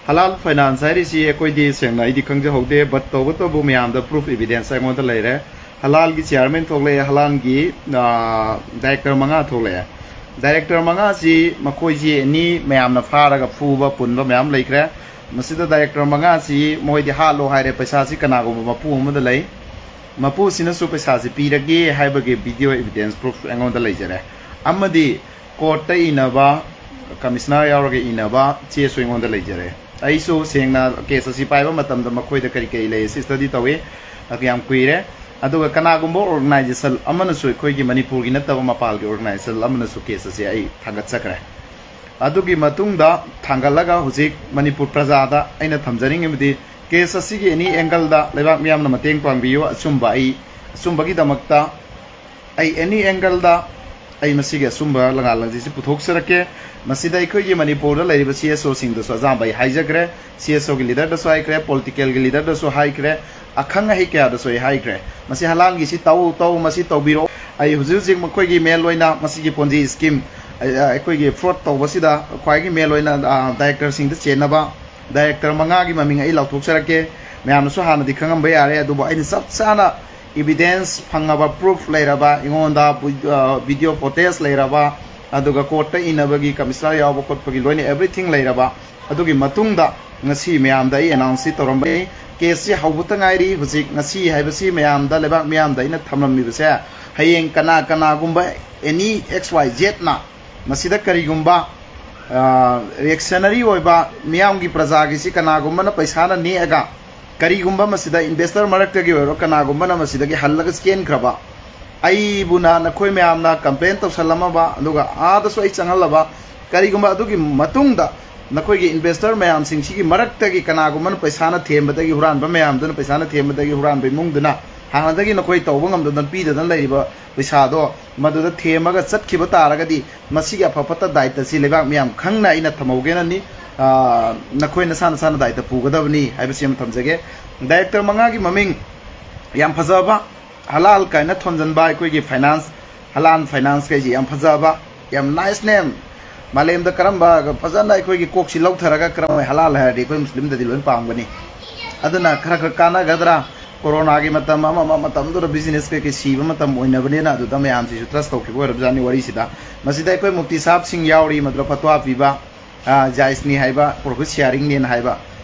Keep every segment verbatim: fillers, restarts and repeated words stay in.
ꯍꯂꯥꯜ finance ꯍꯥꯏꯔꯤꯁꯤ ꯑꯩꯈꯣꯏꯗꯤ ꯁꯦꯡꯅ ꯑꯩꯗꯤ ꯈꯪꯖꯍꯧꯗꯦ, but ꯇꯧꯕꯇꯕꯨ ꯃꯌꯥꯝꯗ proof evidence ꯑꯩꯉꯣꯟꯗ ꯂꯩꯔꯦ꯫ ꯍꯂꯥꯜꯒꯤ chairman ꯊꯣꯛꯂꯛꯑꯦ, ꯍꯂꯥꯜꯒꯤ director ꯃꯉꯥ ꯊꯣꯛꯂꯛꯑꯦ꯫ Director ꯃꯉꯥꯁꯤ ꯃꯈꯣꯏꯁꯤ ꯑꯦꯅꯤ ꯃꯌꯥꯝꯅ ꯐꯥꯔꯒ ꯐꯨꯕ ꯄꯨꯟꯕ ꯃꯌꯥꯝ ꯂꯩꯈ꯭ꯔꯦ꯫ ꯃꯁꯤꯗ director ꯃꯉꯥꯁꯤ ꯃꯣꯏꯗꯤ ꯍꯥꯠꯂꯣ ꯍꯥꯏꯔꯦ, ꯄꯩꯁꯥꯁꯤ ꯀꯅꯥꯒꯨꯝꯕ ꯃꯄꯨ ꯑꯃꯗ ꯂꯩ꯫ ꯃꯄꯨꯁꯤꯅꯁꯨ ꯄꯩꯁꯥꯁꯤ ꯄꯤꯔꯒꯦ ꯍꯥꯏꯕꯒꯤ video evidence proof ꯑꯩꯉꯣꯟꯗ ꯂꯩꯖꯔꯦ꯫ ꯑꯃꯗꯤ courtꯇ ꯏꯅꯕ, commissioner ꯌꯥꯎꯔꯒ ꯏꯅꯕ ꯆꯦꯁꯨ ꯑꯩꯉꯣꯟꯗ ꯂꯩꯖꯔꯦ꯫ ꯑꯩꯁꯨ ꯁꯦꯡꯅ case ꯑꯁꯤ ꯄꯥꯏꯕ ꯃꯇꯝꯗ ꯃꯈꯣꯏꯗ ꯀꯔꯤ ꯀꯔꯤ ꯂꯩ ꯑꯁꯤ study ꯇꯧꯏ꯫ ꯑꯗꯨ ꯌꯥꯝ ꯀꯨꯏꯔꯦ꯫ ꯑꯗꯨꯒ ꯀꯅꯥꯒꯨꯝꯕ organization ꯑꯃꯅꯁꯨ, ꯑꯩꯈꯣꯏꯒꯤ ꯃꯅꯤꯄꯨꯔꯒꯤ ꯅꯠꯇꯕ ꯃꯄꯥꯟꯒꯤ organization ꯑꯃꯅꯁꯨ case ꯑꯁꯤ ꯑꯩ ꯊꯥꯡꯒꯠꯆꯈ꯭ꯔꯦ꯫ ꯑꯗꯨꯒꯤ ꯃꯇꯨꯡꯗ ꯊꯥꯡꯒꯠꯂꯒ ꯍꯧꯖꯤꯛ ꯃꯅꯤꯄꯨꯔ ꯄ꯭ꯔꯖꯥꯗ ꯑꯩꯅ ꯊꯝꯖꯅꯤꯡꯉꯤꯕꯗꯤ, case ꯑꯁꯤꯒꯤ ꯑꯦꯅꯤ ꯑꯦꯡꯒꯜꯗ ꯂꯩꯕꯥꯛ ꯃꯤꯌꯥꯝꯅ ꯃꯇꯦꯡ ꯄꯥꯡꯕꯤꯌꯨ꯫ ꯑꯆꯨꯝꯕ ꯑꯩ, ꯑꯆꯨꯝꯕꯒꯤꯗꯃꯛꯇ ꯑꯩ ꯑꯦꯅꯤ ꯑꯦꯡꯒꯜꯗ ꯑꯩ ꯃꯁꯤꯒꯤ ꯑꯆꯨꯝꯕ ꯂꯉꯥꯜ ꯂꯪꯖꯩꯁꯤ ꯄꯨꯊꯣꯛꯆꯔꯛꯀꯦ꯫ ꯃꯁꯤꯗ ꯑꯩꯈꯣꯏꯒꯤ ꯃꯅꯤꯄꯨꯔꯗ ꯂꯩꯔꯤꯕ ꯁꯤ ꯑꯦꯁ ꯑꯣꯁꯤꯡꯗꯁꯨ ꯑꯌꯥꯝꯕ ꯑꯩ ꯍꯥꯏꯖꯈ꯭ꯔꯦ, ꯁꯤ ꯑꯦꯁ ꯑꯣꯒꯤ ꯂꯤꯗꯔꯗꯁꯨ ꯍꯥꯏꯈ꯭ꯔꯦ, ꯄꯣꯂꯤꯇꯤꯀꯦꯜꯒꯤ ꯂꯤꯗꯔꯗꯁꯨ ꯍꯥꯏꯈ꯭ꯔꯦ, ꯑꯈꯪ ꯑꯍꯩ ꯀꯌꯥꯗꯁꯨ ꯑꯩ ꯍꯥꯏꯈ꯭ꯔꯦ꯫ ꯃꯁꯤ ꯍꯂꯥꯜꯒꯤꯁꯤ ꯇꯧ ꯇꯧ, ꯃꯁꯤ ꯇꯧꯕꯤꯔꯛꯑꯣ꯫ ꯑꯩ ꯍꯧꯖꯤꯛ ꯍꯧꯖꯤꯛ ꯃꯈꯣꯏꯒꯤ ꯃꯦꯜ ꯑꯣꯏꯅ ꯃꯁꯤꯒꯤ ꯄꯣꯟꯖꯤ ꯁ꯭ꯀꯤꯝ ꯑꯩꯈꯣꯏꯒꯤ ꯐ꯭ꯔꯣꯗ ꯇꯧꯕꯁꯤꯗ ꯈ꯭ꯋꯥꯏꯒꯤ ꯃꯦꯜ ꯑꯣꯏꯅ ꯗꯥꯏꯔꯦꯛꯇꯔꯁꯤꯡꯗ ꯆꯦꯟꯅꯕ ꯗꯥꯏꯔꯦꯛꯇꯔ ꯃꯉꯥꯒꯤ ꯃꯃꯤꯡ ꯑꯩ ꯂꯥꯎꯊꯣꯛꯆꯔꯛꯀꯦ꯫ ꯃꯌꯥꯝꯅꯁꯨ ꯍꯥꯟꯅꯗꯤ ꯈꯪꯉꯝꯕ ꯌꯥꯔꯦ, ꯑꯗꯨꯕꯨ ꯑꯩꯅ ꯆꯞ ꯆꯥꯅ ꯏꯕꯤꯗꯦꯟꯁ ꯐꯪꯉꯕ, ꯄ꯭ꯔꯨꯐ ꯂꯩꯔꯕ, ꯑꯩꯉꯣꯟꯗ ꯚꯤꯗꯤꯑꯣ ꯐꯣꯇꯦꯖ ꯂꯩꯔꯕ, ꯑꯗꯨꯒ ꯀꯣꯔꯠꯇ ꯏꯅꯕꯒꯤ ꯀꯃꯤꯁꯅꯔ ꯌꯥꯎꯕ ꯈꯣꯠꯄꯒꯤ ꯂꯣꯏꯅ ꯑꯦꯕ꯭ꯔꯤꯊꯤꯡ ꯂꯩꯔꯕ, ꯑꯗꯨꯒꯤ ꯃꯇꯨꯡꯗ ꯉꯁꯤ ꯃꯌꯥꯝꯗ ꯑꯩ ꯑꯦꯅꯥꯎꯟꯁꯁꯤ ꯇꯧꯔꯝꯕꯅꯤ꯫ ꯀꯦꯁꯁꯤ ꯍꯧꯕꯇ ꯉꯥꯏꯔꯤ꯫ ꯍꯧꯖꯤꯛ ꯉꯁꯤ ꯍꯥꯏꯕꯁꯤ ꯃꯌꯥꯝꯗ, ꯂꯩꯕꯥꯛ ꯃꯤꯌꯥꯝꯗ ꯑꯩꯅ ꯊꯝꯂꯝꯃꯤꯕꯁꯦ, ꯍꯌꯦꯡ ꯀꯅꯥ ꯀꯅꯥꯒꯨꯝꯕ ꯑꯦꯅꯤ ꯑꯦꯛꯁ ꯋꯥꯏ ꯖꯦꯠꯅ ꯃꯁꯤꯗ ꯀꯔꯤꯒꯨꯝꯕ ꯔꯤꯌꯦꯛꯁꯅꯔꯤ ꯑꯣꯏꯕ ꯃꯤꯌꯥꯝꯒꯤ, ꯄ꯭ꯔꯖꯥꯒꯤꯁꯤ ꯀꯅꯥꯒꯨꯝꯕꯅ ꯄꯩꯁꯥꯅ ꯅꯦꯛꯑꯒ, ꯀꯔꯤꯒꯨꯝꯕ ꯃꯁꯤꯗ ꯏꯟꯚꯦꯁꯇꯔ ꯃꯔꯛꯇꯒꯤ ꯑꯣꯏꯔꯣ, ꯀꯅꯥꯒꯨꯝꯕꯅ ꯃꯁꯤꯗꯒꯤ ꯍꯜꯂꯒ ꯆꯦꯟꯈ꯭ꯔꯕ, ꯑꯩꯕꯨꯅ ꯅꯈꯣꯏ ꯃꯌꯥꯝꯅ ꯀꯝꯄ꯭ꯂꯦꯟ ꯇꯧꯁꯜꯂꯝꯃꯕ, ꯑꯗꯨꯒ ꯑꯥꯗꯁꯨ ꯑꯩ ꯆꯪꯍꯜꯂꯕ, ꯀꯔꯤꯒꯨꯝꯕ ꯑꯗꯨꯒꯤ ꯃꯇꯨꯡꯗ ꯅꯈꯣꯏꯒꯤ ꯏꯟꯚꯦꯁꯇꯔ ꯃꯌꯥꯝꯁꯤꯡꯁꯤꯒꯤ ꯃꯔꯛꯇꯒꯤ ꯀꯅꯥꯒꯨꯝꯕꯅ ꯄꯩꯁꯥꯅ ꯊꯦꯝꯕꯗꯒꯤ, ꯍꯨꯔꯥꯟꯕ ꯃꯌꯥꯝꯗꯨꯅ ꯄꯩꯁꯥꯅ ꯊꯦꯝꯕꯗꯒꯤ, ꯍꯨꯔꯥꯟꯕ ꯏꯃꯨꯡꯗꯨꯅ ꯍꯥꯟꯅꯗꯒꯤ ꯅꯈꯣꯏ ꯇꯧꯕ ꯉꯝꯗꯗꯅ ꯄꯤꯗꯗꯅ ꯂꯩꯔꯤꯕ ꯄꯩꯁꯥꯗꯣ ꯃꯗꯨꯗ ꯊꯦꯝꯃꯒ ꯆꯠꯈꯤꯕ ꯇꯥꯔꯒꯗꯤ, ꯃꯁꯤꯒꯤ ꯑꯐ ꯐꯠꯇ ꯗꯥꯏꯇꯁꯤ ꯂꯩꯕꯥꯛ ꯃꯤꯌꯥꯝ ꯈꯪꯅ ꯑꯩꯅ ꯊꯝꯍꯧꯒꯦꯅꯅꯤ꯫ ꯑꯥ, ꯅꯈꯣꯏ ꯅꯁꯥ ꯅꯁꯥꯅ ꯗꯥꯏꯇ ꯄꯨꯒꯗꯕꯅꯤ ꯍꯥꯏꯕꯁꯤ ꯑꯃ ꯊꯝꯖꯒꯦ꯫ ꯗꯥꯏꯔꯦꯛꯇꯔ ꯃꯉꯥꯒꯤ ꯃꯃꯤꯡ ꯌꯥꯝ ꯐꯖꯕ, ꯍꯂꯥꯜ ꯀꯥꯏꯅ ꯊꯣꯟꯖꯟꯕ ꯑꯩꯈꯣꯏꯒꯤ ꯐꯥꯏꯅꯥꯟꯁ, ꯍꯂꯥꯜ ꯐꯥꯏꯅꯥꯟꯁ ꯀꯩꯁꯤ ꯌꯥꯝ ꯐꯖꯕ, ꯌꯥꯝ nice name꯫ ꯃꯥꯂꯦꯝꯗ ꯀꯔꯝꯕ ꯐꯖꯅ ꯑꯩꯈꯣꯏꯒꯤ ꯀꯣꯛꯁꯤ ꯂꯧꯊꯔꯒ ꯀꯔꯝꯕ ꯍꯂꯥꯜ ꯍꯥꯏꯔꯗꯤ ꯑꯩꯈꯣꯏ ꯃꯨꯁꯂꯤꯝꯗꯗꯤ ꯂꯣꯏ ꯄꯥꯝꯒꯅꯤ꯫ ꯑꯗꯨꯅ ꯈꯔ ꯈꯔ ꯀꯥꯟꯅꯒꯗ꯭ꯔꯥ? ꯀꯣꯔꯣꯅꯥꯒꯤ ꯃꯇꯝ ꯑꯃ ꯑꯃ ꯃꯇꯝꯗꯨꯗ ꯕꯤꯖꯤꯅꯦꯁ ꯀꯩꯀꯩ ꯁꯤꯕ ꯃꯇꯝ ꯑꯣꯏꯅꯕꯅꯤꯅ ꯑꯗꯨꯗ ꯃꯌꯥꯝꯁꯤꯁꯨ ꯇ꯭ꯔꯁ ꯇꯧꯈꯤꯕ ꯑꯣꯏꯔꯕꯖꯥꯠꯅꯤ ꯋꯥꯔꯤꯁꯤꯗ꯫ ꯃꯁꯤꯗ ꯑꯩꯈꯣꯏ ꯃꯨꯐꯇꯤ ꯁꯥꯍꯕꯁꯤꯡ ꯌꯥꯎꯔꯤ, ꯃꯗꯨꯗ ꯐꯠꯋꯥ ꯄꯤꯕ, ꯑ, ꯖꯥꯏꯁꯅꯤ ꯍꯥꯏꯕ, ꯄ꯭ꯔꯣꯐꯤꯠ ꯁꯤꯌꯥꯔꯤꯡꯅꯦꯅ ꯍꯥꯏꯕ꯫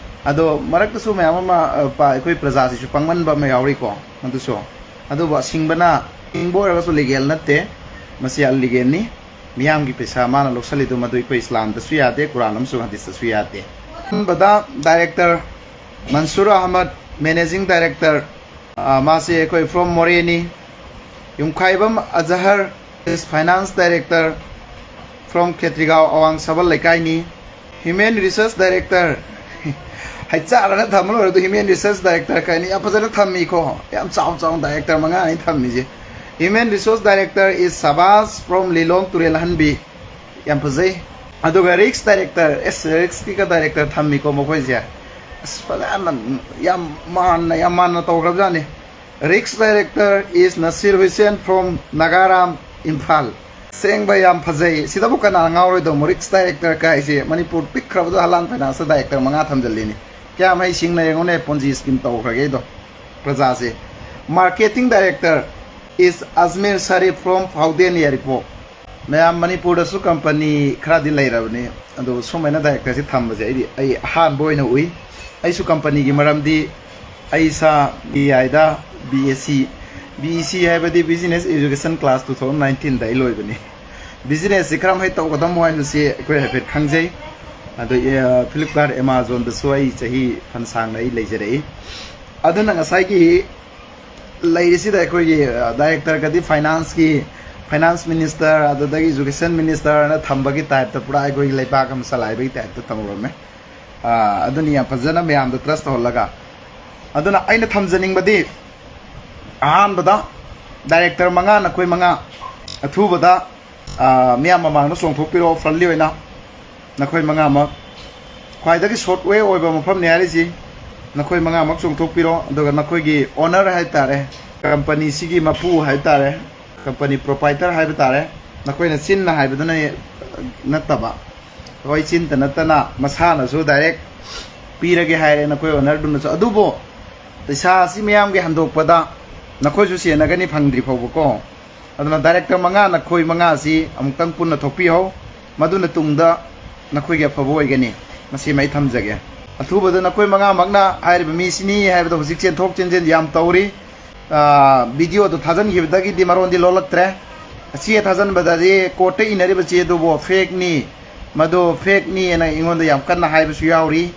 ꯑꯗꯣ ꯃꯔꯛꯇꯁꯨ ꯃꯌꯥꯝ ꯑꯃ, ꯑ, ꯄ-, ꯑꯩꯈꯣꯏ ꯄ꯭ꯔꯖꯥꯁꯤꯁꯨ ꯄꯪꯃꯟꯕ ꯑꯃ ꯌꯥꯎꯔꯤꯀꯣ꯫ ꯑꯗꯨꯁꯨ, ꯑꯗꯨꯕꯨ ꯑꯁꯤꯡꯕꯅ, ꯑꯁꯤꯡꯕ ꯑꯣꯏꯔꯒꯁꯨ ꯂꯤꯒꯦꯜ ꯅꯠꯇꯦ, ꯃꯁꯤ ꯑꯟꯂꯤꯒꯦꯜꯅꯤ꯫ ꯃꯤꯌꯥꯝꯒꯤ ꯄꯩꯁꯥ ꯃꯥꯅ ꯂꯧꯁꯜꯂꯤꯗꯨ ꯃꯗꯨ ꯑꯩꯈꯣꯏ ꯏꯁꯂꯥꯝꯗꯁꯨ ꯌꯥꯗꯦ, ꯀꯨꯔꯥꯟ ꯑꯃꯁꯨꯡ ꯍꯗꯤꯁꯇꯁꯨ ꯌꯥꯗꯦ꯫ ꯑꯍꯥꯟꯕꯗ ꯗꯥꯏꯔꯦꯛꯇꯔ ꯃꯟꯁꯨꯔ ꯑꯍꯃꯗ, ꯃꯦꯅꯦꯖꯤꯡ ꯗꯥꯏꯔꯦꯛꯇꯔ, ꯑ, ꯃꯥꯁꯦ ꯑꯩꯈꯣꯏ from ꯃꯣꯔꯦꯅꯤ꯫ Yumkhaibam ꯑꯖꯍꯔ is finance director from ꯈꯦꯇ꯭ꯔꯤꯒꯥꯎ ꯑꯋꯥꯡ ꯁꯕꯜ ꯂꯩꯀꯥꯏꯅꯤ꯫ Human resource director, ꯍꯩꯆꯥꯔꯅ ꯊꯝꯕ ꯂꯣꯏꯔꯦ, ꯑꯗꯨ human resource director ꯀꯥꯏꯅ ꯌꯥꯝ ꯐꯖꯅ ꯊꯝꯃꯤꯀꯣ, ꯌꯥꯝ ꯆꯥꯎ ꯆꯥꯎꯅ ꯗꯥꯏꯔꯦꯛꯇꯔ ꯃꯉꯥ ꯑꯩꯅ ꯊꯝꯃꯤꯁꯦ꯫ Human resource director is ꯁꯕꯥꯁ from ꯂꯤꯂꯣꯡ ꯇꯨꯔꯦꯜ ꯑꯍꯟꯕꯤ꯫ ꯌꯥꯝ ꯐꯖꯩ꯫ ꯑꯗꯨꯒ ꯔꯤꯛꯁ ꯗꯥꯏꯔꯦꯛꯇꯔ, ꯑꯦꯁ, ꯔꯤꯛꯁꯀꯤꯒ ꯗꯥꯏꯔꯦꯛꯇꯔ ꯊꯝꯃꯤꯀꯣ ꯃꯈꯣꯏꯁꯦ꯫ ꯑꯁ, ꯐꯖꯅ ꯌꯥꯝ ꯃꯥꯟꯅ, ꯌꯥꯝ ꯃꯥꯟꯅ ꯇꯧꯈ꯭ꯔꯕꯖꯥꯠꯅꯤ꯫ Risk director is Nasir Hussain from ꯅꯥꯒꯥꯔꯥꯝ, Imphal. ꯑꯁꯦꯡꯕ ꯌꯥꯝ ꯐꯖꯩ꯫ ꯁꯤꯗꯕꯨ ꯀꯅꯥ ꯉꯥꯎꯔꯣꯏꯗꯧꯅꯣ? ꯔꯤꯛꯁ ꯗꯥꯏꯔꯦꯛꯇꯔ ꯀꯥꯏꯁꯦ ꯃꯅꯤꯄꯨꯔ ꯄꯤꯛꯈ꯭ꯔꯕꯗ ꯍꯂꯥꯟ ꯐꯥꯏꯅꯥꯟꯁꯇ ꯗꯥꯏꯔꯦꯛꯇꯔ ꯃꯉꯥ ꯊꯝꯖꯤꯜꯂꯤꯅꯤ꯫ ꯀꯌꯥꯝ ꯍꯩ ꯁꯤꯡꯅ ꯌꯦꯡꯉꯨꯅꯦ, ꯄꯣꯟꯖꯤ ꯁ꯭ꯀꯤꯝ ꯇꯧꯈ꯭ꯔꯒꯦꯗꯣ ꯄ꯭ꯔꯖꯥꯁꯦ꯫ Marketing director is Ajmir Sharif from ꯐꯥꯎꯗꯦꯟ ꯌꯥꯏꯔꯤꯄꯣꯛ꯫ ꯃꯌꯥꯝ ꯃꯅꯤꯄꯨꯔꯗꯁꯨ ꯀꯝꯄꯅꯤ ꯈꯔꯗꯤ ꯂꯩꯔꯕꯅꯤ, ꯑꯗꯨ ꯁꯨꯃꯥꯏꯅ ꯗꯥꯏꯔꯦꯛꯇꯔꯁꯤ ꯊꯝꯕꯁꯦ ꯑꯩꯗꯤ ꯑꯩ ꯑꯍꯥꯟꯕ ꯑꯣꯏꯅ ꯎꯏ꯫ ꯑꯩꯁꯨ ꯀꯝꯄꯅꯤꯒꯤ ꯃꯔꯝꯗꯤ ꯑꯩ ꯏꯁꯥ ꯕꯤ ꯑꯥꯏꯗ B S C, B E ꯁꯤ ꯍꯥꯏꯕꯗꯤ Business Education Class two thousand nineteenꯗ ꯑꯩ ꯂꯣꯏꯕꯅꯤ꯫ ꯕꯤꯖꯤꯅꯦꯁꯁꯤ ꯀꯔꯝꯍꯥꯏꯅ ꯇꯧꯒꯗꯕꯅꯣ ꯍꯥꯏꯕꯁꯤ ꯑꯩꯈꯣꯏ ꯍꯥꯏꯐꯦꯠ ꯈꯪꯖꯩ꯫ ꯑꯗꯣ, ꯑ, Flipkart, Amazonꯗꯁꯨ ꯑꯩ ꯆꯍꯤ ꯐꯅ ꯁꯥꯡꯅ ꯑꯩ ꯂꯩꯖꯔꯛꯏ꯫ ꯑꯗꯨꯅ ꯉꯁꯥꯏꯒꯤ ꯂꯩꯔꯤꯁꯤꯗ ꯑꯩꯈꯣꯏꯒꯤ, ꯑ, ꯗꯥꯏꯔꯦꯛꯇꯔꯒꯗꯤ ꯐꯥꯏꯅꯥꯟꯁꯀꯤ, ꯐꯥꯏꯅꯥꯟꯁ ꯃꯤꯅꯤꯁꯇꯔ, ꯑꯗꯨꯗꯒꯤ ꯏꯖꯨꯀꯦꯁꯟ ꯃꯤꯅꯤꯁꯇꯔꯅ ꯊꯝꯕꯒꯤ ꯇꯥꯏꯞꯇ ꯄꯨꯔꯥ ꯑꯩꯈꯣꯏꯒꯤ ꯂꯩꯕꯥꯛ ꯑꯃ ꯆꯂꯥꯏꯕꯒꯤ ꯇꯥꯏꯞꯇ ꯇꯧꯔꯝꯃꯦ꯫ ꯑ, ꯑꯗꯨꯅ ꯌꯥꯝ ꯐꯖꯅ ꯃꯌꯥꯝꯗ ꯇ꯭ꯔꯁ ꯇꯧꯍꯜꯂꯒ꯫ ꯑꯗꯨꯅ ꯑꯩꯅ ꯊꯝꯖꯅꯤꯡꯕꯗꯤ ꯑꯍꯥꯟꯕꯗ ꯗꯥꯏꯔꯦꯛꯇꯔ ꯃꯉꯥ, ꯅꯈꯣꯏ ꯃꯉꯥ ꯑꯊꯨꯕꯗ, ꯑ, ꯃꯤꯌꯥꯝ ꯃꯃꯥꯡꯗ ꯆꯣꯡꯊꯣꯛꯄꯤꯔꯛꯑꯣ, ꯐ꯭ꯔꯟꯂꯤ ꯑꯣꯏꯅ꯫ ꯅꯈꯣꯏ ꯃꯉꯥꯃꯛ ꯈ꯭ꯋꯥꯏꯗꯒꯤ ꯁꯣꯔꯠ ꯋꯦ ꯑꯣꯏꯕ ꯃꯐꯝꯅꯤ ꯍꯥꯏꯔꯤꯁꯤ꯫ ꯅꯈꯣꯏ ꯃꯉꯥꯃꯛ ꯆꯣꯡꯊꯣꯛꯄꯤꯔꯣ, ꯑꯗꯨꯒ ꯅꯈꯣꯏꯒꯤ ꯑꯣꯅꯔ ꯍꯥꯏ ꯇꯥꯔꯦ, ꯀꯝꯄꯅꯤꯁꯤꯒꯤ ꯃꯄꯨ ꯍꯥꯏ ꯇꯥꯔꯦ, ꯀꯝꯄꯅꯤ ꯄ꯭ꯔꯣꯄꯥꯏꯇꯔ ꯍꯥꯏꯕ ꯇꯥꯔꯦ, ꯅꯈꯣꯏꯅ ꯆꯤꯟꯅ ꯍꯥꯏꯕꯗꯨꯅ ꯅꯠꯇꯕ, ꯍꯣꯏ, ꯆꯤꯟꯇ ꯅꯠꯇꯅ ꯃꯁꯥꯅꯁꯨ ꯗꯥꯏꯔꯦꯛ ꯄꯤꯔꯒꯦ ꯍꯥꯏꯔꯦ ꯅꯈꯣꯏ ꯑꯣꯅꯔꯗꯨꯅꯁꯨ꯫ ꯑꯗꯨꯕꯨ ꯄꯩꯁꯥ ꯑꯁꯤ ꯃꯤꯌꯥꯝꯒꯤ ꯍꯟꯗꯣꯛꯄꯗ ꯅꯈꯣꯏꯁꯨ ꯁꯦꯟꯅꯒꯅꯤ ꯐꯪꯗ꯭ꯔꯤ ꯐꯥꯎꯕꯀꯣ꯫ ꯑꯗꯨꯅ ꯗꯥꯏꯔꯦꯛꯇꯔ ꯃꯉꯥ, ꯅꯈꯣꯏ ꯃꯉꯥ ꯑꯁꯤ ꯑꯃꯨꯛꯇꯪ ꯄꯨꯟꯅ ꯊꯣꯛꯄꯤꯍꯧ, ꯃꯗꯨꯅ ꯇꯨꯡꯗ ꯅꯈꯣꯏꯒꯤ ꯑꯐꯕ ꯑꯣꯏꯒꯅꯤ꯫ ꯃꯁꯤꯃ ꯑꯩ ꯊꯝꯖꯒꯦ꯫ ꯑꯊꯨꯕꯗ ꯅꯈꯣꯏ ꯃꯉꯥꯃꯛꯅ ꯍꯥꯏꯔꯤꯕ ꯃꯤꯁꯤꯅꯤ ꯍꯥꯏꯕꯗ ꯍꯧꯖꯤꯛ ꯆꯦꯟꯊꯣꯛ ꯆꯦꯟꯁꯤꯟ ꯌꯥꯝ ꯇꯧꯔꯤ꯫ ꯚꯤꯗꯤꯑꯣꯗꯨ ꯊꯥꯖꯤꯟꯈꯤꯕꯗꯒꯤꯗꯤ ꯃꯔꯣꯟꯗꯤ ꯂꯣꯜꯂꯛꯇ꯭ꯔꯦ꯫ ꯆꯦ ꯊꯥꯖꯤꯟꯕꯗꯗꯤ ꯀꯣꯔꯠꯇ ꯏꯅꯔꯤꯕ ꯆꯦ ꯑꯗꯨꯕꯨ ꯐꯦꯛꯅꯤ, ꯃꯗꯨ ꯐꯦꯛꯅꯤ ꯍꯥꯏꯅ ꯑꯩꯉꯣꯟꯗ ꯌꯥꯝ ꯀꯟꯅ ꯍꯥꯏꯕꯁꯨ ꯌꯥꯎꯔꯤ꯫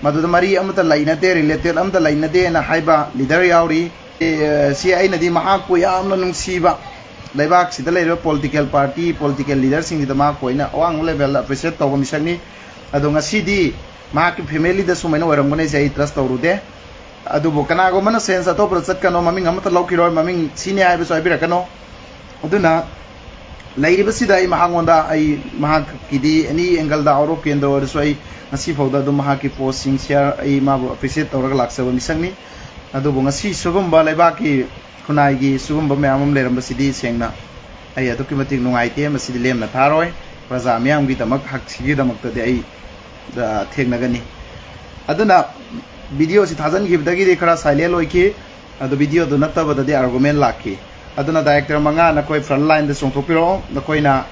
ꯃꯗꯨꯗ ꯃꯔꯤ ꯑꯃꯠꯇ ꯂꯩꯅꯗꯦ, ꯔꯤꯂꯦꯇꯦꯠ ꯑꯃꯠꯇ ꯂꯩꯅꯗꯦꯅ ꯍꯥꯏꯕ ꯂꯤꯗꯔ ꯌꯥꯎꯔꯤ꯫ ꯑꯦ, ꯁꯤ ꯑꯩꯅꯗꯤ ꯃꯍꯥꯛꯄꯨ ꯌꯥꯝꯅ ꯅꯨꯡꯁꯤꯕ, ꯂꯩꯕꯥꯛꯁꯤꯗ ꯂꯩꯔꯤꯕ ꯄꯣꯂꯤꯇꯤꯀꯦꯜ ꯄꯥꯔꯇꯤ, ꯄꯣꯂꯤꯇꯤꯀꯦꯜ ꯂꯤꯗꯔꯁꯤꯡꯁꯤꯗ ꯃꯍꯥꯛꯄꯨ ꯑꯩꯅ ꯑꯋꯥꯡꯕ ꯂꯦꯚꯦꯜꯗ ꯑꯦꯄ꯭ꯔꯤꯁꯤꯌꯦꯠ ꯇꯧꯕ ꯃꯤꯁꯛꯅꯤ꯫ ꯑꯗꯣ ꯉꯁꯤꯗꯤ ꯃꯍꯥꯛꯀꯤ ꯐꯦꯃꯤꯂꯤꯗ ꯁꯨꯃꯥꯏꯅ ꯑꯣꯏꯔꯝꯒꯅꯤꯁꯦ ꯑꯩ ꯇ꯭ꯔꯁ ꯇꯧꯔꯨꯗꯦ꯫ ꯑꯗꯨꯕꯨ ꯀꯅꯥꯒꯨꯝꯕꯅ ꯁꯦꯟꯁ ꯑꯇꯣꯞꯄꯗ ꯆꯠꯀꯅꯣ, ꯃꯃꯤꯡ ꯑꯃꯠꯇ ꯂꯧꯈꯤꯔꯣꯏ, ꯃꯃꯤꯡ ꯁꯤꯅꯤ ꯍꯥꯏꯕꯁꯨ ꯍꯥꯏꯕꯤꯔꯛꯀꯅꯣ꯫ ꯑꯗꯨꯅ ꯂꯩꯔꯤꯕꯁꯤꯗ ꯑꯩ ꯃꯍꯥꯛꯉꯣꯟꯗ, ꯑꯩ ꯃꯍꯥꯛꯀꯤꯗꯤ ꯑꯦꯅꯤ ꯑꯦꯡꯒꯜꯗ, ꯑꯥꯎꯠ ꯑꯣꯐ ꯀꯦꯟꯗ ꯑꯣꯏꯔꯁꯨ, ꯑꯩ ꯉꯁꯤ ꯐꯥꯎꯗ ꯑꯗꯨꯝ ꯃꯍꯥꯛꯀꯤ ꯄꯣꯁꯁꯤꯡ ꯁꯤꯌꯥꯔ, ꯑꯩ ꯃꯥꯕꯨ ꯑꯦꯄ꯭ꯔꯤꯁꯤꯌꯦꯠ ꯇꯧꯔꯒ ꯂꯥꯛꯆꯕ ꯃꯤꯁꯛꯅꯤ꯫ ꯑꯗꯨꯕꯨ ꯉꯁꯤ ꯁꯤꯒꯨꯝꯕ ꯂꯩꯕꯥꯛꯀꯤ ꯈꯨꯟꯅꯥꯏꯒꯤ ꯁꯤꯒꯨꯝꯕ ꯃꯌꯥꯝ ꯑꯃ ꯂꯩꯔꯝꯕꯁꯤꯗꯤ ꯁꯦꯡꯅ ꯑꯩ ꯑꯗꯨꯛꯀꯤ ꯃꯇꯤꯛ ꯅꯨꯡꯉꯥꯏꯇꯦ꯫ ꯃꯁꯤꯗꯤ ꯂꯦꯝꯅ ꯊꯥꯔꯣꯏ꯫ ꯄ꯭ꯔꯖꯥ ꯃꯤꯌꯥꯝꯒꯤꯗꯃꯛ, ꯍꯛꯁꯤꯒꯤꯗꯃꯛꯇꯗꯤ ꯑꯩ, ꯑ, ꯊꯦꯡꯅꯒꯅꯤ꯫ ꯑꯗꯨꯅ ꯚꯤꯗꯤꯑꯣꯁꯤ ꯊꯥꯖꯤꯟꯈꯤꯕꯗꯒꯤꯗꯤ ꯈꯔ ꯁꯥꯏꯂꯦꯟ ꯑꯣꯏꯈꯤ꯫ ꯑꯗꯨ ꯚꯤꯗꯤꯑꯣꯗꯨ ꯅꯠꯇꯕꯗꯗꯤ ꯑꯥꯔꯒꯨꯃꯦꯟ ꯂꯥꯛꯈꯤ꯫ ꯑꯗꯨꯅ ꯗꯥꯏꯔꯦꯛꯇꯔ ꯃꯉꯥ, ꯅꯈꯣꯏ ꯐ꯭ꯔꯟ ꯂꯥꯏꯟꯗ ꯆꯣꯡꯊꯣꯛꯄꯤꯔꯛꯑꯣ꯫ ꯅꯈꯣꯏꯅ,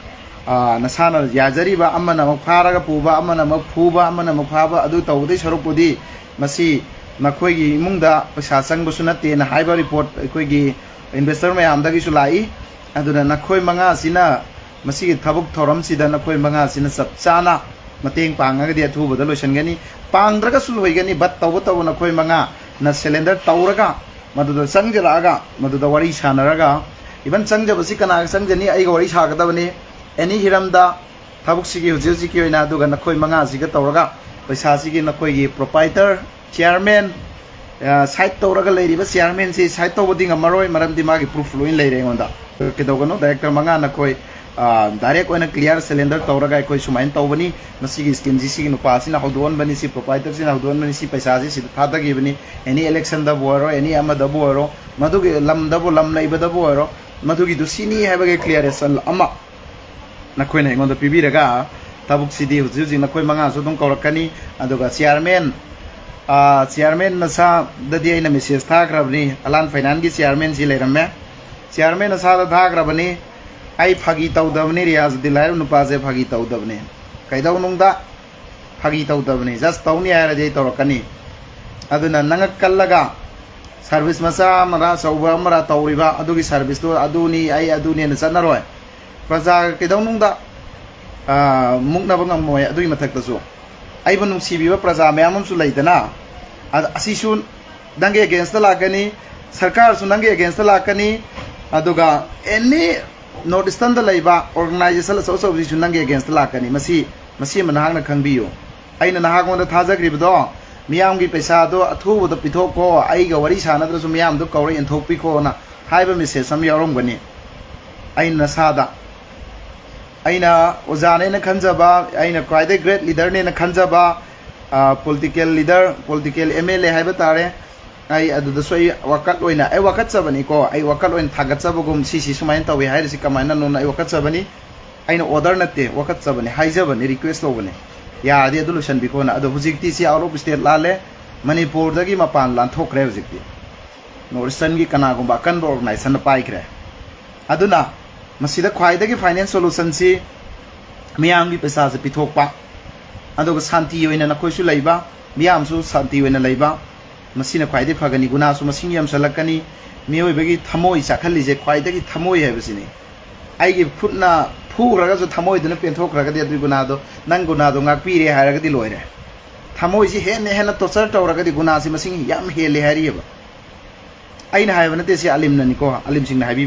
ꯑ, ꯅꯁꯥꯅ ꯌꯥꯖꯔꯤꯕ, ꯑꯃꯅ ꯑꯃꯨꯛ ꯐꯥꯔꯒ ꯄꯨꯕ, ꯑꯃꯅ ꯑꯃꯨꯛ ꯐꯨꯕ, ꯑꯃꯅ ꯑꯃꯨꯛ ꯐꯥꯕ, ꯑꯗꯨ ꯇꯧꯕꯗꯩ ꯁꯔꯨꯛꯄꯨꯗꯤ ꯃꯁꯤ ꯅꯈꯣꯏꯒꯤ ꯏꯃꯨꯡꯗ ꯄꯩꯁꯥ ꯆꯪꯕꯁꯨ ꯅꯠꯇꯦꯅ ꯍꯥꯏꯕ ꯔꯤꯄꯣꯔꯠ ꯑꯩꯈꯣꯏꯒꯤ ꯏꯟꯚꯦꯁꯇꯔ ꯃꯌꯥꯝꯗꯒꯤꯁꯨ ꯂꯥꯛꯏ꯫ ꯑꯗꯨꯅ ꯅꯈꯣꯏ ꯃꯉꯥꯁꯤꯅ ꯃꯁꯤꯒꯤ ꯊꯕꯛ ꯊꯧꯔꯝꯁꯤꯗ ꯅꯈꯣꯏ ꯃꯉꯥꯁꯤꯅ ꯆꯞ ꯆꯥꯅ ꯃꯇꯦꯡ ꯄꯥꯡꯉꯒꯗꯤ ꯑꯊꯨꯕꯗ ꯂꯣꯏꯁꯤꯟꯒꯅꯤ꯫ ꯄꯥꯡꯗ꯭ꯔꯒꯁꯨ ꯂꯣꯏꯒꯅꯤ, ꯕꯠ ꯇꯧꯕꯇꯕꯨ ꯅꯈꯣꯏ ꯃꯉꯥꯅ ꯁꯦꯂꯦꯟꯗꯔ ꯇꯧꯔꯒ ꯃꯗꯨꯗ ꯆꯪꯖꯔꯛꯑꯒ ꯃꯗꯨꯗ ꯋꯥꯔꯤ ꯁꯥꯟꯅꯔꯒ, ꯏꯚꯟ ꯆꯪꯖꯕꯁꯤ ꯀꯅꯥꯒ ꯆꯪꯖꯅꯤ? ꯑꯩꯒ ꯋꯥꯔꯤ ꯁꯥꯒꯗꯕꯅꯤ꯫ ꯑꯦꯅꯤ ꯍꯤꯔꯝꯗ ꯊꯕꯛꯁꯤꯒꯤ ꯍꯧꯖꯤꯛ ꯍꯧꯖꯤꯛꯀꯤ ꯑꯣꯏꯅ, ꯑꯗꯨꯒ ꯅꯈꯣꯏ ꯃꯉꯥꯁꯤꯒ ꯇꯧꯔꯒ ꯄꯩꯁꯥꯁꯤꯒꯤ ꯅꯈꯣꯏꯒꯤ ꯄ꯭ꯔꯣꯄꯥꯏꯇꯔ, ꯆꯤꯌꯥꯔꯃꯦꯟ, ꯑ, ꯁꯥꯏꯠ ꯇꯧꯔꯒ ꯂꯩꯔꯤꯕ ꯆꯤꯌꯥꯔꯃꯦꯟꯁꯤ ꯁꯥꯏꯠ ꯇꯧꯕꯗꯤ ꯉꯝꯃꯔꯣꯏ, ꯃꯔꯝꯗꯤ ꯃꯥꯒꯤ ꯄ꯭ꯔꯨꯐ ꯂꯣꯏꯅ ꯂꯩꯔꯦ ꯑꯩꯉꯣꯟꯗ꯫ ꯀꯩꯗꯧꯒꯅꯣ, ꯗꯥꯏꯔꯦꯛꯇꯔ ꯃꯉꯥ ꯅꯈꯣꯏ, ꯑ, ꯗꯥꯏꯔꯦꯛ ꯑꯣꯏꯅ ꯀ꯭ꯂꯤꯌꯥꯔ ꯁꯦꯂꯦꯟꯗꯔ ꯇꯧꯔꯒ ꯑꯩꯈꯣꯏ ꯁꯨꯃꯥꯏꯅ ꯇꯧꯕꯅꯤ, ꯃꯁꯤꯒꯤ ꯁ꯭ꯀꯤꯝꯁꯤ ꯁꯤꯒꯤ ꯅꯨꯄꯥꯁꯤꯅ ꯍꯧꯗꯣꯛꯍꯟꯕꯅꯤ, ꯁꯤ ꯄ꯭ꯔꯣꯄꯥꯏꯇꯔꯁꯤꯅ ꯍꯧꯗꯣꯛꯍꯟꯕꯅꯤ, ꯁꯤ ꯄꯩꯁꯥꯁꯤ ꯁꯤꯗ ꯊꯥꯗꯈꯤꯕꯅꯤ, ꯑꯦꯅꯤ ꯏꯂꯦꯛꯁꯟꯗꯕꯨ ꯑꯣꯏꯔꯣ, ꯑꯦꯅꯤ ꯑꯃꯗꯕꯨ ꯑꯣꯏꯔꯣ, ꯃꯗꯨꯒꯤ ꯂꯝꯗꯕꯨ, ꯂꯝ ꯂꯩꯕꯗꯕꯨ ꯑꯣꯏꯔꯣ, ꯃꯗꯨꯒꯤꯗꯨ ꯁꯤꯅꯤ ꯍꯥꯏꯕꯒꯤ ꯀ꯭ꯂꯤꯌꯥꯔꯦꯁꯟ ꯑꯃ ꯅꯈꯣꯏꯅ ꯑꯩꯉꯣꯟꯗ ꯄꯤꯕꯤꯔꯒ ꯊꯕꯛꯁꯤꯗꯤ ꯍꯧꯖꯤꯛ ꯍꯧꯖꯤꯛ ꯅꯈꯣꯏ ꯃꯉꯥꯁꯨ ꯑꯗꯨꯝ ꯀꯧꯔꯛꯀꯅꯤ꯫ ꯑꯗꯨꯒ ꯆꯤꯌꯥꯔꯃꯦꯟ, ꯆꯤꯌꯥꯔꯃꯦꯟ ꯃꯁꯥꯗꯗꯤ ꯑꯩꯅ ꯃꯦꯁꯦꯖ ꯊꯥꯈ꯭ꯔꯕꯅꯤ, ꯑꯂꯥꯟ ꯐꯥꯏꯅꯥꯟꯁꯀꯤ ꯆꯤꯌꯥꯔꯃꯦꯟꯁꯤ ꯂꯩꯔꯝꯃꯦ꯫ ꯆꯤꯌꯥꯔꯃꯦꯟ ꯃꯁꯥꯗ ꯊꯥꯈ꯭ꯔꯕꯅꯤ꯫ ꯑꯩ ꯐꯥꯒꯤ ꯇꯧꯗꯕꯅꯤ, ꯔꯤꯌꯥꯖꯨꯗꯤꯟ ꯍꯥꯏꯔꯤꯕ ꯅꯨꯄꯥꯁꯦ ꯐꯥꯒꯤ ꯇꯧꯗꯕꯅꯤ꯫ ꯀꯩꯗꯧꯅꯨꯡꯗ ꯐꯥꯒꯤ ꯇꯧꯗꯕꯅꯤ, ꯖꯁ ꯇꯧꯅꯤ ꯍꯥꯏꯔꯗꯤ ꯑꯩ ꯇꯧꯔꯛꯀꯅꯤ꯫ ꯑꯗꯨꯅ ꯅꯉꯛ ꯀꯜꯂꯒ ꯁꯥꯔꯚꯤꯁ ꯃꯆꯥ ꯑꯃꯔ ꯑꯆꯧꯕ ꯑꯃꯔ ꯇꯧꯔꯤꯕ ꯑꯗꯨꯒꯤ ꯁꯥꯔꯚꯤꯁꯇꯨ ꯑꯗꯨꯅꯤ, ꯑꯩ ꯑꯗꯨꯅꯦꯅ ꯆꯠꯅꯔꯣꯏ꯫ ꯄ꯭ꯔꯖꯥꯒ ꯀꯩꯗꯧꯅꯨꯡꯗ ꯃꯨꯛꯅꯕ ꯉꯝꯃꯣꯏ꯫ ꯑꯗꯨꯒꯤ ꯃꯊꯛꯇꯁꯨ ꯑꯩꯕꯨ ꯅꯨꯡꯁꯤꯕꯤꯕ ꯄ꯭ꯔꯖꯥ ꯃꯌꯥꯝ ꯑꯃꯁꯨ ꯂꯩꯗꯅ, ꯑꯁꯤꯁꯨ ꯅꯪꯒꯤ ꯑꯦꯒꯦꯟꯁꯇ ꯂꯥꯛꯀꯅꯤ, ꯁꯔꯀꯥꯔꯁꯨ ꯅꯪꯒꯤ ꯑꯦꯒꯦꯟꯁꯇ ꯂꯥꯛꯀꯅꯤ꯫ ꯑꯗꯨꯒ ꯑꯦꯅꯤ ꯅꯣꯔꯠ ꯏꯁꯇꯔꯟꯗ ꯂꯩꯕ ꯑꯣꯔꯒꯅꯥꯏꯖꯦꯁꯟ ꯑꯆꯧ ꯑꯆꯧꯕꯁꯤꯡꯁꯨ ꯅꯪꯒꯤ ꯑꯦꯒꯦꯟꯁꯇ ꯂꯥꯛꯀꯅꯤ꯫ ꯃꯁꯤ ꯃꯁꯤ ꯑꯃ ꯅꯍꯥꯛꯅ ꯈꯪꯕꯤꯌꯨ꯫ ꯑꯩꯅ ꯅꯍꯥꯛꯉꯣꯟꯗ ꯊꯥꯖꯈ꯭ꯔꯤꯕꯗꯣ, ꯃꯤꯌꯥꯝꯒꯤ ꯄꯩꯁꯥꯗꯣ ꯑꯊꯨꯕꯗ ꯄꯤꯊꯣꯛꯈꯣ, ꯑꯩꯒ ꯋꯥꯔꯤ ꯁꯥꯟꯅꯗ꯭ꯔꯁꯨ ꯃꯤꯌꯥꯝꯗꯣ ꯀꯧꯔ ꯌꯦꯟꯊꯣꯛꯄꯤꯈꯣꯅ ꯍꯥꯏꯕ ꯃꯦꯁꯦꯖ ꯑꯃ ꯌꯥꯎꯔꯝꯒꯅꯤ꯫ ꯑꯩꯅ ꯅꯁꯥꯗ, ꯑꯩꯅ ꯑꯣꯖꯥꯅꯦꯅ ꯈꯟꯖꯕ, ꯑꯩꯅ ꯈ꯭ꯋꯥꯏꯗꯒꯤ ꯒ꯭ꯔꯦꯠ ꯂꯤꯗꯔꯅꯦꯅ ꯈꯟꯖꯕ political leader, political M L A ꯍꯥꯏꯕ ꯇꯥꯔꯦ, ꯑꯩ ꯑꯗꯨꯗꯁꯨ ꯑꯩ ꯋꯥꯀꯠ ꯑꯣꯏꯅ, ꯑꯩ ꯋꯥꯀꯠꯆꯕꯅꯤꯀꯣ, ꯑꯩ ꯋꯥꯀꯠ ꯑꯣꯏꯅ ꯊꯥꯒꯠꯆꯕꯒꯨꯝ, ꯁꯤꯁꯤ ꯁꯨꯃꯥꯏꯅ ꯇꯧꯏ ꯍꯥꯏꯔꯤꯁꯤ ꯀꯃꯥꯏꯅꯅꯣꯅ ꯑꯩ ꯋꯥꯀꯠꯆꯕꯅꯤ꯫ ꯑꯩꯅ ꯑꯣꯔꯗꯔ ꯅꯠꯇꯦ, ꯋꯥꯀꯠꯆꯕꯅꯤ, ꯍꯥꯏꯖꯕꯅꯤ, ꯔꯤꯀ꯭ꯋꯦꯁ ꯇꯧꯕꯅꯤ꯫ ꯌꯥꯔꯗꯤ ꯑꯗꯨ ꯂꯣꯏꯁꯤꯟꯕꯤꯈꯣꯅ꯫ ꯑꯗꯣ ꯍꯧꯖꯤꯛꯇꯤ ꯁꯤ ꯑꯥꯎꯠ ꯑꯣꯐ ꯁ꯭ꯇꯦꯠ ꯂꯥꯜꯂꯦ, ꯃꯅꯤꯄꯨꯔꯗꯒꯤ ꯃꯄꯥꯟ ꯂꯥꯟꯊꯣꯛꯈ꯭ꯔꯦ꯫ ꯍꯧꯖꯤꯛꯇꯤ ꯅꯣꯔꯠ ꯏꯁꯇꯔꯟꯒꯤ ꯀꯅꯥꯒꯨꯝꯕ ꯑꯀꯟꯕ ꯑꯣꯔꯒꯅꯥꯏꯖꯦꯁꯟꯅ ꯄꯥꯏꯈ꯭ꯔꯦ꯫ ꯑꯗꯨꯅ ꯃꯁꯤꯗ ꯈ꯭ꯋꯥꯏꯗꯒꯤ ꯐꯥꯏꯅꯦꯜ ꯁꯣꯂꯨꯁꯟꯁꯤ ꯃꯤꯌꯥꯝꯒꯤ ꯄꯩꯁꯥꯁꯦ ꯄꯤꯊꯣꯛꯄ, ꯑꯗꯨꯒ ꯁꯥꯟꯇꯤ ꯑꯣꯏꯅ ꯅꯈꯣꯏꯁꯨ ꯂꯩꯕ, ꯃꯤꯌꯥꯝꯁꯨ ꯁꯥꯟꯇꯤ ꯑꯣꯏꯅ ꯂꯩꯕ, ꯃꯁꯤꯅ ꯈ꯭ꯋꯥꯏꯗꯒꯤ ꯐꯒꯅꯤ꯫ ꯒꯨꯅꯥꯁꯨ ꯃꯁꯤꯡ ꯌꯥꯝꯁꯜꯂꯛꯀꯅꯤ, ꯃꯤꯑꯣꯏꯕꯒꯤ ꯊꯃꯣꯏ ꯆꯥꯛꯍꯜꯂꯤꯁꯦ ꯈ꯭ꯋꯥꯏꯗꯒꯤ ꯊꯃꯣꯏ ꯍꯥꯏꯕꯁꯤꯅꯤ꯫ ꯑꯩꯒꯤ ꯈꯨꯠꯅ ꯐꯨꯈ꯭ꯔꯒꯁꯨ ꯊꯃꯣꯏꯗꯨꯅ ꯄꯦꯟꯊꯣꯛꯈ꯭ꯔꯒꯗꯤ ꯑꯗꯨꯒꯤ ꯒꯨꯅꯥꯗꯣ, ꯅꯪ ꯒꯨꯅꯥꯗꯣ ꯉꯥꯛꯄꯤꯔꯦ ꯍꯥꯏꯔꯒꯗꯤ ꯂꯣꯏꯔꯦ꯫ ꯊꯃꯣꯏꯁꯤ ꯍꯦꯟꯅ ꯍꯦꯟꯅ ꯇꯣꯔꯆꯔ ꯇꯧꯔꯒꯗꯤ ꯒꯨꯅꯥꯁꯤ ꯃꯁꯤꯡ ꯌꯥꯝ ꯍꯦꯜꯂꯦ ꯍꯥꯏꯔꯤꯑꯕ꯫ ꯑꯩꯅ ꯍꯥꯏꯕ ꯅꯠꯇꯦ, ꯁꯤ ꯑꯂꯤꯝꯅꯅꯤꯀꯣ, ꯑꯂꯤꯝꯁꯤꯡꯅ ꯍꯥꯏꯕꯤꯕ꯫